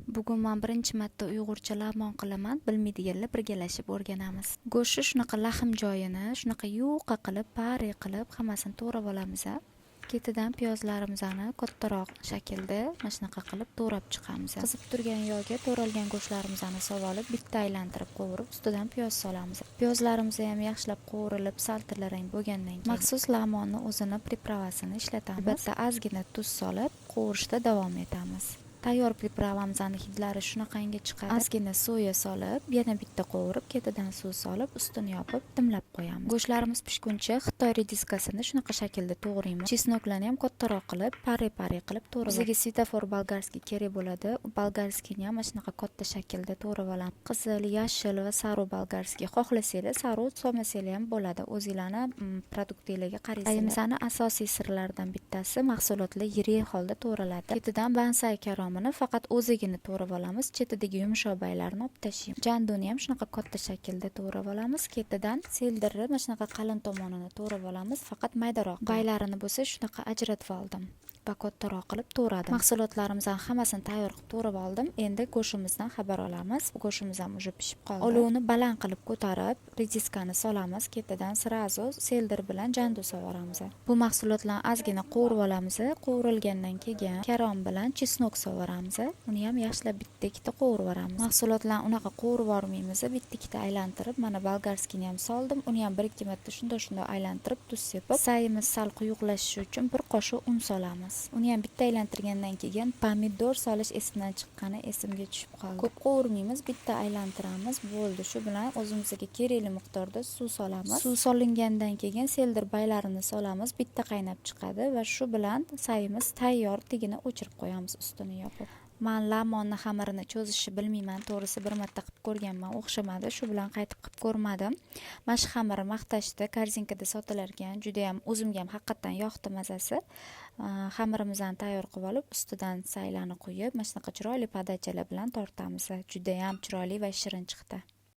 Bugun man birinchi marta uyg'urcha lag'mon qilaman. Bilmaydiganlar birgalashib o'rganamiz. Go'shtni shunaqa lahm joyini shunaqa yuqa qilib, pare qilib hammasini to'g'rab olamiz. Ketidan piyozlarimizni kattaroq shaklda mana shunaqa qilib to'g'rab chiqamiz. Qizib turgan yog'ga to'ralgan go'shtlarimizni solib olib, bitta aylantirib qovurib, ustidan piyoz solamiz. Piyozlarimiz ham yaxshilab qovurilib, sal tillarang bo'lgandan keyin maxsus lag'monni o'zini приправа sini ishlatamiz. Albatta, ozgina tuz solib, qovurishda davom etamiz. Tayyor приправа mizni hidlari shunaqangi chiqadi. Ozgina soya solib, yana bitta qovurib, ketidan suv solib, ustini yopib, dimlab qo'yamiz. Go'shtlarimiz pishguncha xitoy rediskasini shunaqa shaklda to'g'raymiz. Чеснок larni ham kattaroq qilib, pare-pare qilib to'g'rab. Bizga svetofor болгарский kerak bo'ladi. Болгарский ni ham mana shunaqa katta shaklda to'g'rab olamiz. Qizil, yashil va sariq болгарский. Xohlasanglar sariq solmasanglar ham bo'ladi. O'zinglarni продукт inglarga qaraysizlar. Sayimizni asosiy sirlaridan bittasi mahsulotlar yirik holda to'g'raladi. Ketidan bansay karomini faqat o'zigini to'g'rab olamiz, chetidagi yumshoq baylarini olib tashlaymiz. Janduni ham shunaqa katta shaklda to'g'rab olamiz. Ketidan selderni mana shunaqa qalin tomonini to'g'rab olamiz, faqat maydaroq. Baylarini bo'lsa shunaqa ajratib oldim va kattaroq qilib to'g'radim. Mahsulotlarimizni hammasini tayyor qilib to'g'rab oldim. Endi go'shtimizdan xabar olamiz. Go'shtimiz ham уже pishib qoldi. Olovni baland qilib ko'tarib, rediskani solamiz. Ketidan сразу selder bilan jandu solib. Bu mahsulotlarni ozgina qovurib olamiz. Qovurilgandan keyin karom bilan чеснок solib. Uni ham yaxshilab bitta ikkita qovurib yuboramiz. Mahsulotlarni unaqa qovurib yubormaymiz, bitta ikkita aylantirib, mana болгарский ni ham soldim. Uni ham bir ikki marta shundoq shundoq aylantirib, tuz sepib, sayimiz sal quyuqlashishi uchun bir qoshiq un solamiz. Uni ham bitta aylantirgandan keyin pomidor solish esimdan chiqqani esimga tushib qoldi. Ko'p qovurmaymiz, bitta aylantiramiz, bo'ldi. Shu bilan o'zimizga kerakli miqdorda suv solamiz. Suv solingandan keyin selder baylarini solamiz, bitta qaynab chiqadi va shu bilan sayimiz tayyor, tagini o'chirib qo'yamiz ustini yopib. Man lag'monni xamirini cho'zishni bilmayman, to'g'risi. Bir marta qilib ko'rganman, o'xshamadi. Shu bilan qaytib qilib ko'rmadim. Mana shu xamirni maqtashdi, korzinkada sotilar ekan, judayam o'zimga ham haqiqatdan yoqdi mazasi. Xamirimizni tayyor qilib olib, ustidan saylarni quyib, mana shunaqa chiroyli подача lar bilan tortamiz. Judayam chiroyli va shirin chiqdi.